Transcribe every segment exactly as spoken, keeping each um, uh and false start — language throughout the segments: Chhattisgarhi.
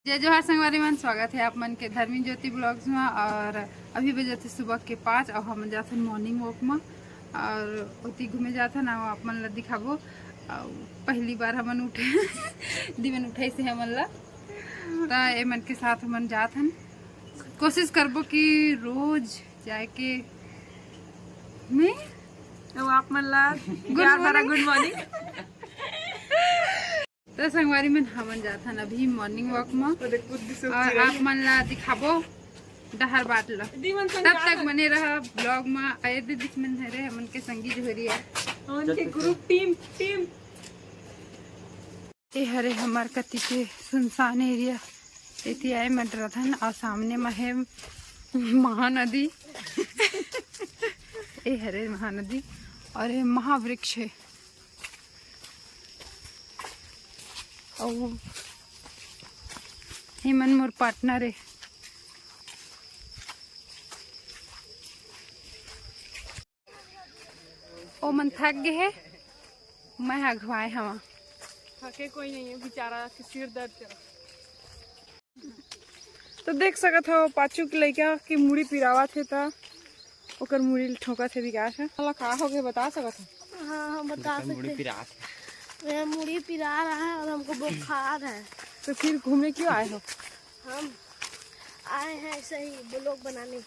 जय जोहार संगवारी मन, स्वागत हे आप मन के धर्मी ज्योति ब्लॉग्स में। और अभी बजत हे सुबह के पाँच और हम जाथन मॉर्निंग वॉक में और ओती घूमे जाथन और आप मन ला दिखाबो। और पहली बार हमन उठे, दिमन उठाइस हे हमन ला, त ए मन के साथ हमन जाथन। कोशिश करबो कि रोज जाए के मैं अब आप मन ला प्यार भरा गुड मॉर्निंग। तो संगवारी मन, हमन जाथन अभी मॉर्निंग वॉक में और आप मन ला दिखाबो डहर बाट ला। तब तक बने रहा ब्लॉग में। आए दे दिख मन हरे हमन के संगी जोहरी है, हमन के ग्रुप टीम टीम। ए हरे हमर कति के सुनसान एरिया। एती आए मन रथन और सामने में हे महानदी। ए हरे महानदी और ये महावृक्ष है। और हे मन मोर पार्टनर है। ओ मन थक गए हे, मैं अघवाए हवा। थके कोई नहीं है बेचारा के सिर दर्द करा। तो देख सकत हो पाछू के लइका के मुड़ी पिरावत हे, त ओकर मुड़ी ल ठोकत हे विकास ह। साला का हो गए बता सकत हो? हाँ, हम बता सकते हैं। मेरा मुड़ी पिरा रहा है और हमको बुखार है। तो फिर घूमने क्यों आए हो? हम आए हैं ऐसे ही ब्लॉग बनाने।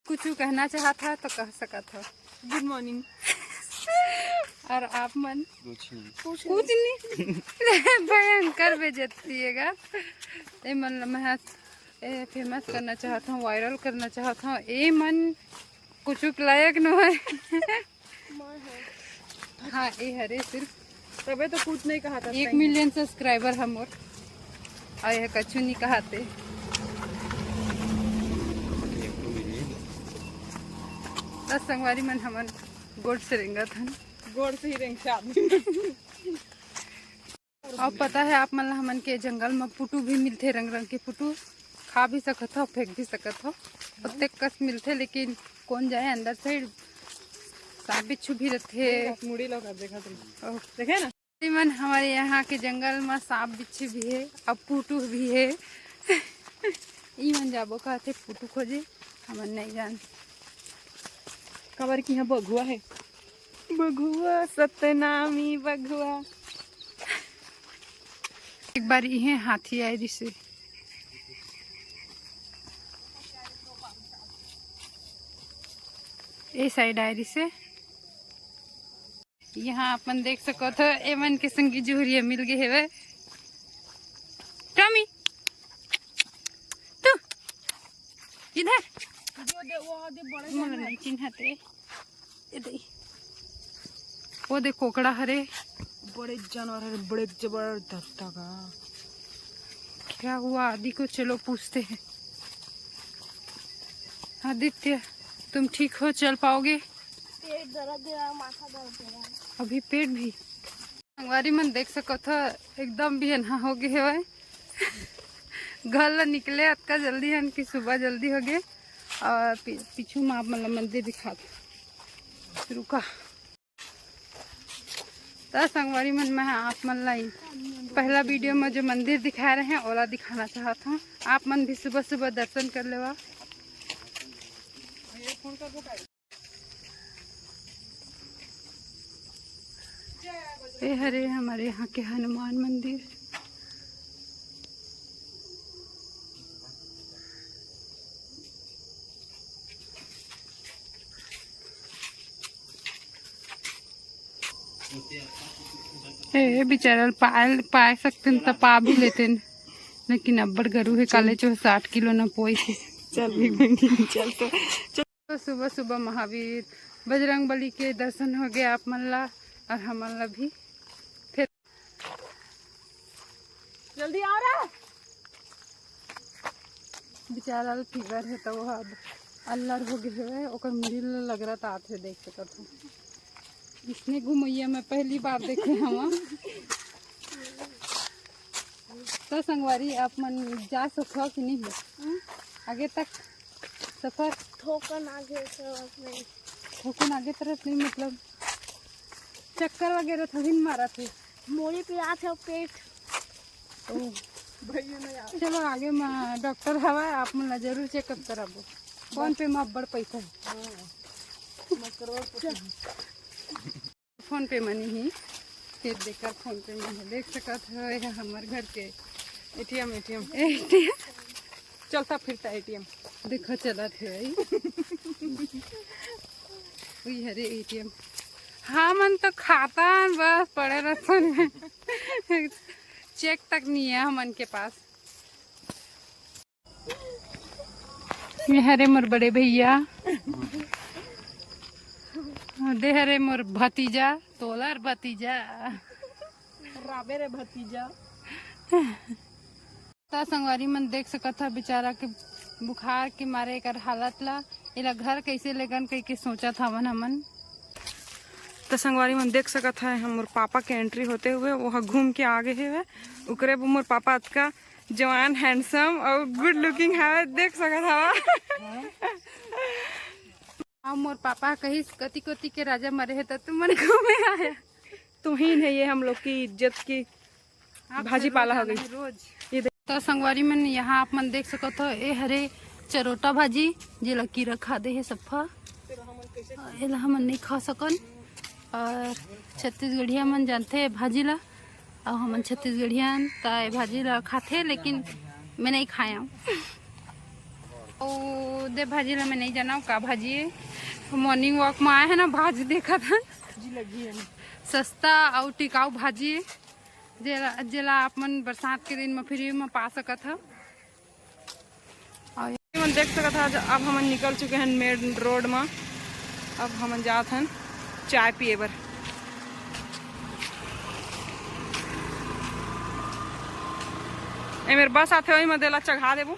कुछ कहना चाहत हो तो कह सकत हो। गुड मॉर्निंग। और आप मन? कुछ नहीं। कुछ नहीं। भयंकर बेइज्जती है गा। ए मन ल मैं ए फेमस करना चाहत हूँ, वायरल करना चाहत हूँ। ए मन कुछ लायक न है। हाँ, ए हरे सिर्फ तबे तो कुछ नहीं कहा था एक मिलियन सब्सक्राइबर है मोर। और यह कछु नहीं कहाते। बस संगवारी मन हमन गोड़ से रेंगत हन। गोड़ से ही रेंगते आदमी। और पता है आप मन ला हमन के जंगल में पुटू भी मिलथे, रंग रंग के पुटू। खा भी सकत हो, फेंक भी सकत हो। ओतेक कस मिलथे, लेकिन कौन जाए अंदर से, सांप बिच्छू भी रथे। मुड़ी ला कर देखा तुम। और देखे ना? मन हमारे यहाँ के जंगल में सांप बिच्छू भी है, अब पुटू भी है। ई मन जाबो कहथे पुटू खोजे, हमन नहीं जान। काबर कि यहाँ बघुआ है। बघुआ सतनामी बघुआ। एक बार इहे हाथी आए रिसे, ए साइड आए रिसे। यहाँ अपन देख सकत हो, एमन के संगी जुहरिया मिल गए हेवे। टॉमी, तू इधर। मोला नहीं चिन्हते। ए दे। वो दे कोकड़ा हरे। बड़े जानवर हरे, बड़े जबरदस्त का। क्या हुआ आदि को? चलो पूछते हैं। आदित्य, तुम ठीक हो, चल पाओगे? पेट दर्द दे रहा, माथा दर्द दे रहा है। अभी पेट भी? संगवारी मन देख सकत हो, एकदम बिहनहा हो गए हेवय। घर ला निकले अतका जल्दी हन कि सुबह जल्दी हो गए। और पी-, पीछू में आप मन ला मंदिर दिखा दो। रुका। त संगवारी मन, मैं आप मन ला ई पहला वीडियो में जो मंदिर दिखाए रहे हैं, ओला दिखाना चाहत हूँ। आप मन भी सुबह सुबह दर्शन कर लेवा। ए हरे हमारे यहाँ के हनुमान मंदिर। ए बेचारा ल पाए, पाए सकते न त पा भी लेते न, लेकिन अब्बड़ गरू है, काले चो साठ किलो न पोई से। चल भी बहनी, चल तो, चल। तो सुबह सुबह महावीर बजरंग बली के दर्शन हो गया आप मन ला और हमन ला भी। फिर जल्दी आ रहा। बेचारा ल फीवर है तो वो अब अल्लर हो गए है, ओकर मुड़ी ल लगरत आत है, देख सकत हो। इसने घुमैया मैं पहली बार देखे हवा। तो संगवारी आप मन जा सकथव कि नहीं हो? हम्म। आगे तक सफर? थोकन आगे तरफ नहीं। थोकन आगे तरफ नहीं, मतलब चक्कर वगैरह थोड़ी न मारा थे। मोरी पिरात है पेट। चलो, आगे म डॉक्टर हवा, आप मन ला जरूर चेकअप कराबो। फोन पे म अब्बड़ पैसा हे। फोन पे मनी ही, फिर देकर फोन पे मनी देख सकत हो, ये हमर घर के एटीएम, एटीएम, एटीएम, चलता फिरता एटीएम। देखो, चलत हे भाई। उही हरे एटीएम। हमन तो खाता बस पड़े रहथन। चेक तक नहीं है हमन के पास। ये हरे मोर बड़े भैया, दे हरे मोर भतीजा, तोलार भतीजा। राबे रे भतीजा। त संगवारी मन देख सकत ह, बेचारा के बुखार के मारे एकर हालत ला, एला घर कैसे लेगन कहिके सोचत हवन हमन। त संगवारी मन देख सकत ह, हम मोर पापा के एंट्री होते हुए वो ह घूम के आगे हे, ओकरे बर मोर पापा अतका जवान, हैंडसम और गुड लुकिंग है, देख सकत हवा। अब मोर पापा कहिस, "कति कोति के राजा मरे हे, त तुमन घूमे आया।" तुहिन है ये हम लोग की इज्जत की आप भाजी जरूर पाला हो जाना गई। है रोज। ये देख। तो संगवारी मन, यहाँ आप मन देख सकत हो, ए हरे चरोटा भाजी, जेला कीरा खा दे हे सफा। एला हमन नहीं खा सकन। और छत्तीसगढ़िया मन जानथे ए भाजी ला, अउ हमन छत्तीसगढ़िया हन, त ए भाजी ला खाथे, लेकिन मैं नहीं खाया हूँ। ओ दे भाजी ला मैं नहीं जानव का भाजी हे। मॉर्निंग वॉक में आए हैं ना, भाजी देखत हन। सस्ता अउ टिकाऊ भाजी हे, जेला, जेला आप मन बरसात के दिन में फ्री में पा सकत हव। और ये मन देख सकत हव, अब हमन निकल चुके हैं मेन रोड में। अब हमन जात हन चाय पिए बर। ए मेर बस आथे, वही में देला चघा देबो।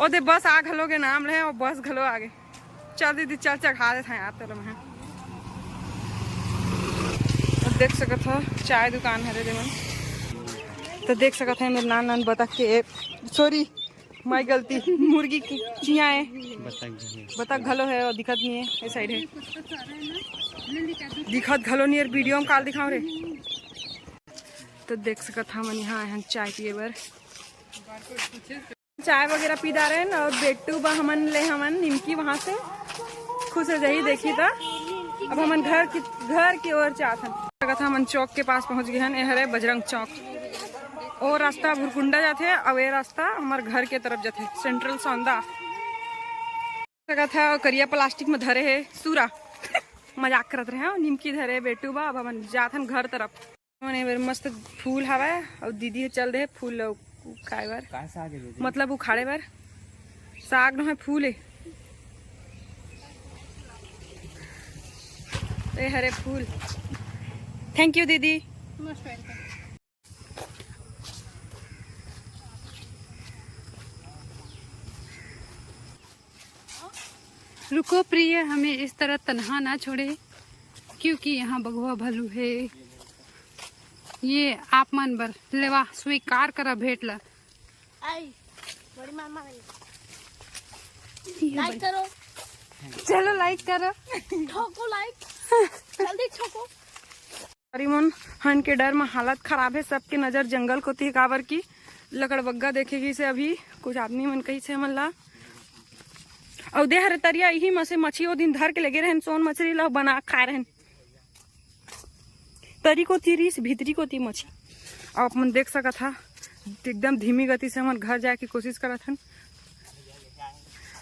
ओ दे बस आ घलो गे नाम ले, और बस घलो आगे। चल दीदी, चल, चढ़ा देत हन यार तोला मैं। अब देख सकत ह, चाय दुकान हरे दे मन। तो देख सकत ह, मेरे नान नान बतख के, सॉरी, माई गलती, मुर्गी की चियाँ है, बतख घलो है और दिखत नहीं है, ये साइड है, दिखत घलो नहीं है, वीडियो में काल दिखाओ रे। तो देख सकत ह, हमन यहाँ आए हन चाय पिए बर। चाय वगैरह पी डारे हन और बेटू बा हमन ले हमन निमकी वहां से खुश हो जाही, देखी त। अब हमन घर की, घर की ओर जात हन। लगत हमन चौक के पास पहुंच गए हन। ए हरे बजरंग चौक। ओ रास्ता भुरकुंडा जाथे, अब ए रास्ता हमर घर के तरफ जाथे, सेंट्रल सौंदा। लगत हे करिया प्लास्टिक में धरे हे सूरा। मजाक करत रहे हन, निमकी धरे बेटू बा। अब हमन जात हन घर तरफ। हमन ए बेर मस्त फूल हवय अउ दीदी ह चल दे फूल ल उखाड़े बर। काय साग हे दीदी? मतलब उखाड़े बर। साग नोहे, फूल हे। ए हरे फूल। Thank you दीदी। Most welcome। रुको प्रिय, हमें इस तरह तनहा ना छोड़े, क्योंकि यहाँ बघवा भालू है। ये आप मन बर लेवा, स्वीकार करा भेंट ला। आई, बड़ी मामा आई। ये लाइक बड़ी करो। चलो लाइक करो। ठोको लाइक। जल्दी ठोको। अरे मन हन के डर म हालत खराब हे, सबके नजर जंगल कोती हे, काबर की लकड़बग्घा देखे गिस हे अभी, कुछ आदमी मन कहिस हे हमन ला। अउ दे हरे तरिया, इही म से मछी ओ दिन धर के लेगे रहन, सोन मछरी ला बना के खाए रहन। तरी कोती रिस, भीतरी कोती मछी। अब अपन देख सकत हा, एकदम धीमी गति से हमन घर जाए के कोशिश करत हन।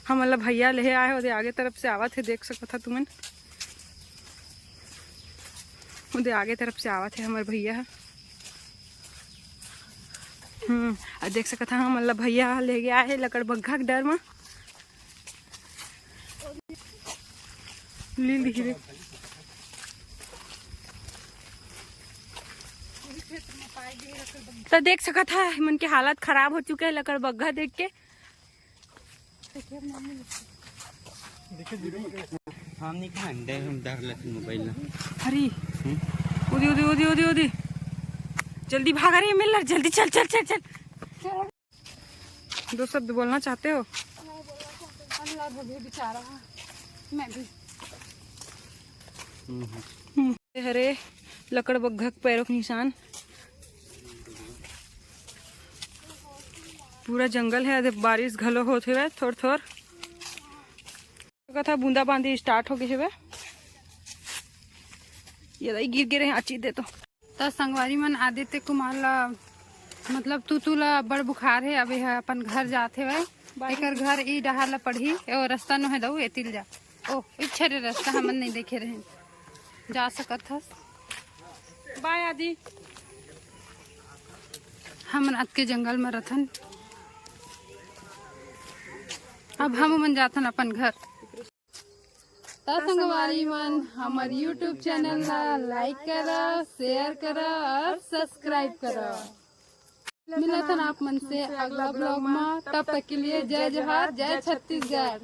हमन ला भैया लेहे आए हे, ओदे आगे तरफ से आवत हे, देख सकत हा तुमन। ओदे आगे तरफ से आवत हे हमर भैया ह। हम्म, अउ देख सकत हा, हमन ला भैया ह लेगे आए हे लकड़बग्घा के डर म। लील दिखी रे। त देख सकत हा, मन के हालत खराब हो चुके हे लकड़बग्घा देख के। हम नहीं खान दे, हम डर लगथे मोबाइल ना। अरे, उदी, उदी, उदी, उदी, उदी। जल्दी भाग, अरे, मिल रहा, जल्दी चल, चल, चल, चल। दो शब्द बोलना चाहते हो? अल्लाह भगे बेचारा, मैं भी। हम्म। हम्म। हरे लकड़बग्घा के पैरों के निशान। पूरा जंगल हे, अदे बारिश घलो होत हेवय थोर थोर। कथा बूंदा बांदी स्टार्ट हो गए हेवय। ये दाई गिर गे रहे, आची दे तो। त संगवारी मन, आदित्य कुमार ला, मतलब तूतू ला बड़ बुखार हे, अब यह अपन घर जात हेवय। एकर घर ई डहार ला पड़ही, ओ रास्ता नो हे दऊ, एतिल जा। ओ इच्छा रे रास्ता हमन नहीं देखे रहे, जा सकत हस। बाय आदि। हमन अतके जंगल में रथन। अब हम मन जाथन अपन घर। त संगवारी मन, हमर YouTube चैनल ला लाइक करा, शेयर करा और सब्सक्राइब करा। मिलत हन आप मन से अगला ब्लॉग में। तब तक के लिए जय जोहार, जय छत्तीसगढ़।